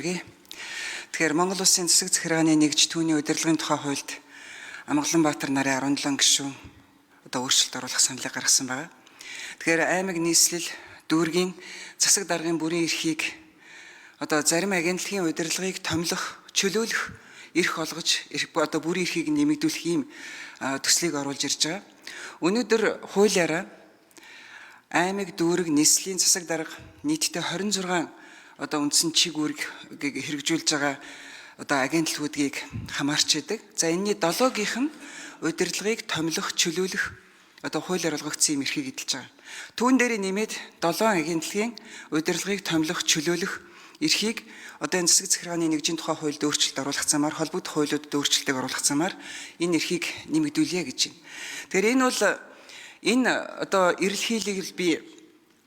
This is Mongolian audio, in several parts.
Тэгэхээр Монгол Улсын засаг захиргааны нэгж түүний удирдлагын тухай хуульд Амгаланбаатар нарын 17 гишүүн одоо өөрчлөлт оруулах саналыг гаргасан байгаа. Тэгэхээр аймаг нийслэл дүүргийн засаг даргын бүрийн эрхийг одоо зарим агентлагийн удирдлагыг томилох, чөлөөлөх эрх олгож одоо бүрийн эрхийг нэмэгдүүлэх ийм төслийг оруулж ирж байгаа. Өнөөдөр хуулиараа аймаг дүүрэг нийслэлийн засаг дарга нийтдээ 26 одоо үндсэн чиг үүргийг хэрэгжүүлж байгаа одоо агентлагуудыг хамаарч идэг. За энэний 7-гийнх нь удирдлагыг томилох, чөлөөлөх одоо хуулиар олгогдсон юм эрхийг эдэлж байгаа. Түүн дээр нэмээд 7 агентлагийн удирдлагыг томилох, чөлөөлөх эрхийг одоо энэ засаг захиргааны нэгжийн тухай хуульд өөрчлөлт оруулах замаар холбогдох хуулиудад өөрчлөлтийг оруулах замаар энэ эрхийг нэмэгдүүлье гэж байна. Тэгэхээр энэ бол энэ одоо эрэлхийлийг би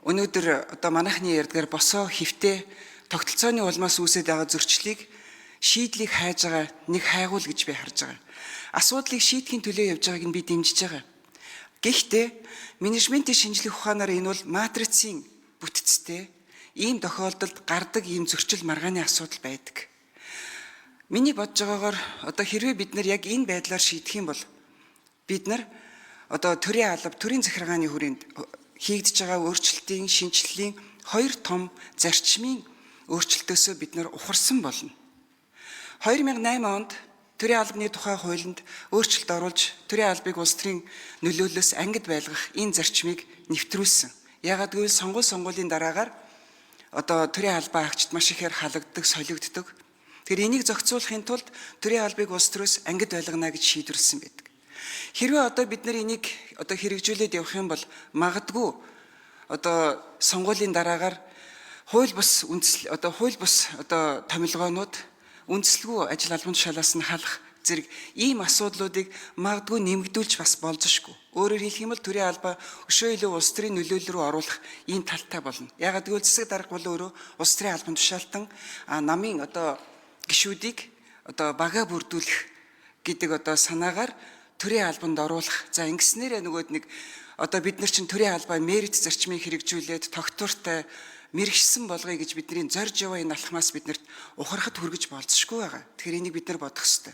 өнөөдөр одоо манайхны ярьдгаар босоо хэвтээ тогтолцооны улмаас үүсээд байгаа зөрчлийг шийдлийг хайж байгаа нэг хайгуул гэж би харж байгаа. Асуудлыг шийдэхин төлөө явж байгааг нь би дэмжиж байгаа. Гэхдээ менежментийн шинжлэх ухаанаар энэ бол матрицын бүтцтэй ийм тохиолдолд гардаг ийм зөрчил маргааны асуудал байдаг. Миний бодож байгаагаар одоо хэрвээ бид нар яг энэ байдлаар шийдэх юм бол бид нар одоо төрийн алба, төрийн захиргааны хүрээнд хийгдэж байгаа өөрчлөлтийн, шинэчлэлийн хоёр том зарчмын өөрчлөлтөөсөө бид нар ухарсан болно. 2008 онд төрийн албаны тухай хуулинд өөрчлөлт оруулж төрийн албыг улс төрийн нөлөөллөөс ангид байлгах энэ зарчмыг нэвтрүүлсэн. Яагаад гэвэл сонгуулийн дараагаар одоо төрийн албаа агчид маш ихээр халагддаг, солигддог. Тэгэхээр энийг зохицуулахын тулд төрийн албыг улс төрөөс ангид байлгана гэж шийдвэрлэсэн байдаг. Хэрвээ одоо бид нар энийг одоо хэрэгжүүлээд явах юм бол магадгүй одоо сонгуулийн дараагаар хууль бус үндэслэл одоо хууль бус одоо томилгоонууд үндэслэлгүй ажил албан тушаалаас нь халах зэрэг ийм асуудлуудыг магадгүй нэмэгдүүлж бас болзошгүй. Өөрөөр хэлэх юм бол төрийн албаа өшөө илүү улс төрийн нөлөөлөл рүү оруулах ийм талтай болно. Яагаад гэвэл засаг дарга бол өөрөө улс төрийн албан тушаалтан намын одоо гишүүдийг одоо багаа бүрдүүлэх гэдэг одоо санаагаар төрийн албанд оруулах. За ингэснээрээ нөгөөд нэг одоо бид нар чинь төрийн албаа мерит зарчмыг хэрэгжүүлээд тогтвортой мэрэгшсэн болгоё гэж бидний зорж яваа энэ алхмаас биднэрт ухрахад хүргэж болзошгүй байгаа. Тэгэхээр энийг бид нар бодох ёстой.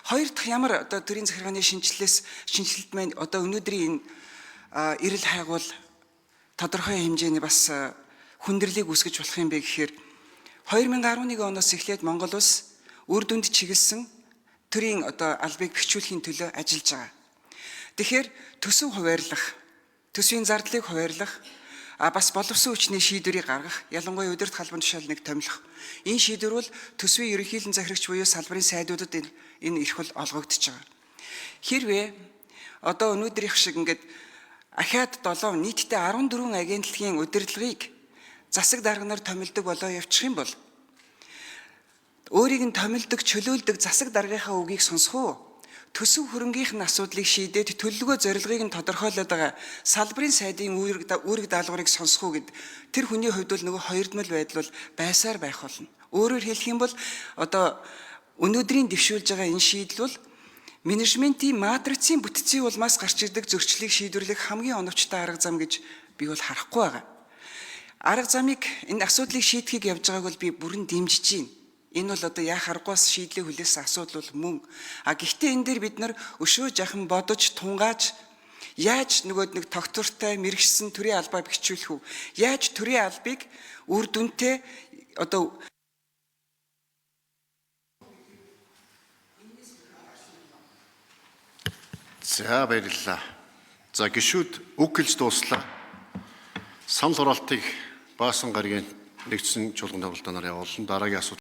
Хоёр дахь ямар одоо төрийн захиргааны шинэчлэлээс шинэчлэлт маань одоо өнөөдрийн энэ эрэл хайгуул тодорхой хэмжээний бас хүндрэлийг үүсгэж болох юм бэ гэхээр 2011 оноос эхлээд Монгол улс үр дүнд чиглэсэн төрийн одоо албыг бэхжүүлэхийн төлөө ажиллаж байгаа. Тэгэхээр төсөв хуваарлах, төсвийн зардлыг хуваарлах, бас боловсон хүчний шийдвэрийг гаргах, ялангуяа удирдах албан тушаал нэг томилох. Энэ шийдвэр бол төсвийн ерөнхийлөн захирагч буюу салбарын сайдуудад энэ эрх бол олгогдож байгаа. Хэрвээ одоо өнөөдрийнх шиг ингээд ахиад 7 нийтдээ 14 агентлагийн удирдлагыг засаг дарга нар томилдог болоо явчих юм бол өөрийг нь томилдог, чөлөөлдөг засаг даргынхаа үгийг сонсох уу? Төсөв хөрөнгийнх нь асуудлыг шийдээд төлөвлөгөө зорилгыг нь тодорхойлоод байгаа салбарын сайдын үүрэг даалгаврыг сонсох уу гэд тэр хүний хувьд бол нөгөө хоёрдмол байдал бол байсаар байх болно. Өөрөөр хэлэх юм бол одоо өнөөдрийн дэвшүүлж байгаа энэ шийдэл бол менежментийн матрицын бүтцийн улмаас гарч ирдэг зөрчлийг шийдвэрлэх хамгийн оновчтой арга зам гэж би бол харахгүй байгаа. Арга замыг энэ асуудлыг шийдэхийг явж байгааг бол би бүрэн дэмжиж байна. Энэ бол одоо яах аргагүйс шийдлийг хүлээсэн асуудал бол мөн. А гэхдээ энэ дээр бид нар өшөө жахан бодож тунгааж яаж нөгөөд нэг тогтвортой мэрэгшсэн төрийн албаа бэхжүүлэх үү? Яаж төрийн албыг үр дүнтэй одоо За баярлалаа. За гишүүд үг хэлж дууслаа. Санал хураалтыг Баасан гарагийн нэгдсэн чуулган тохиолдолд явуулна. Дараагийн асуудал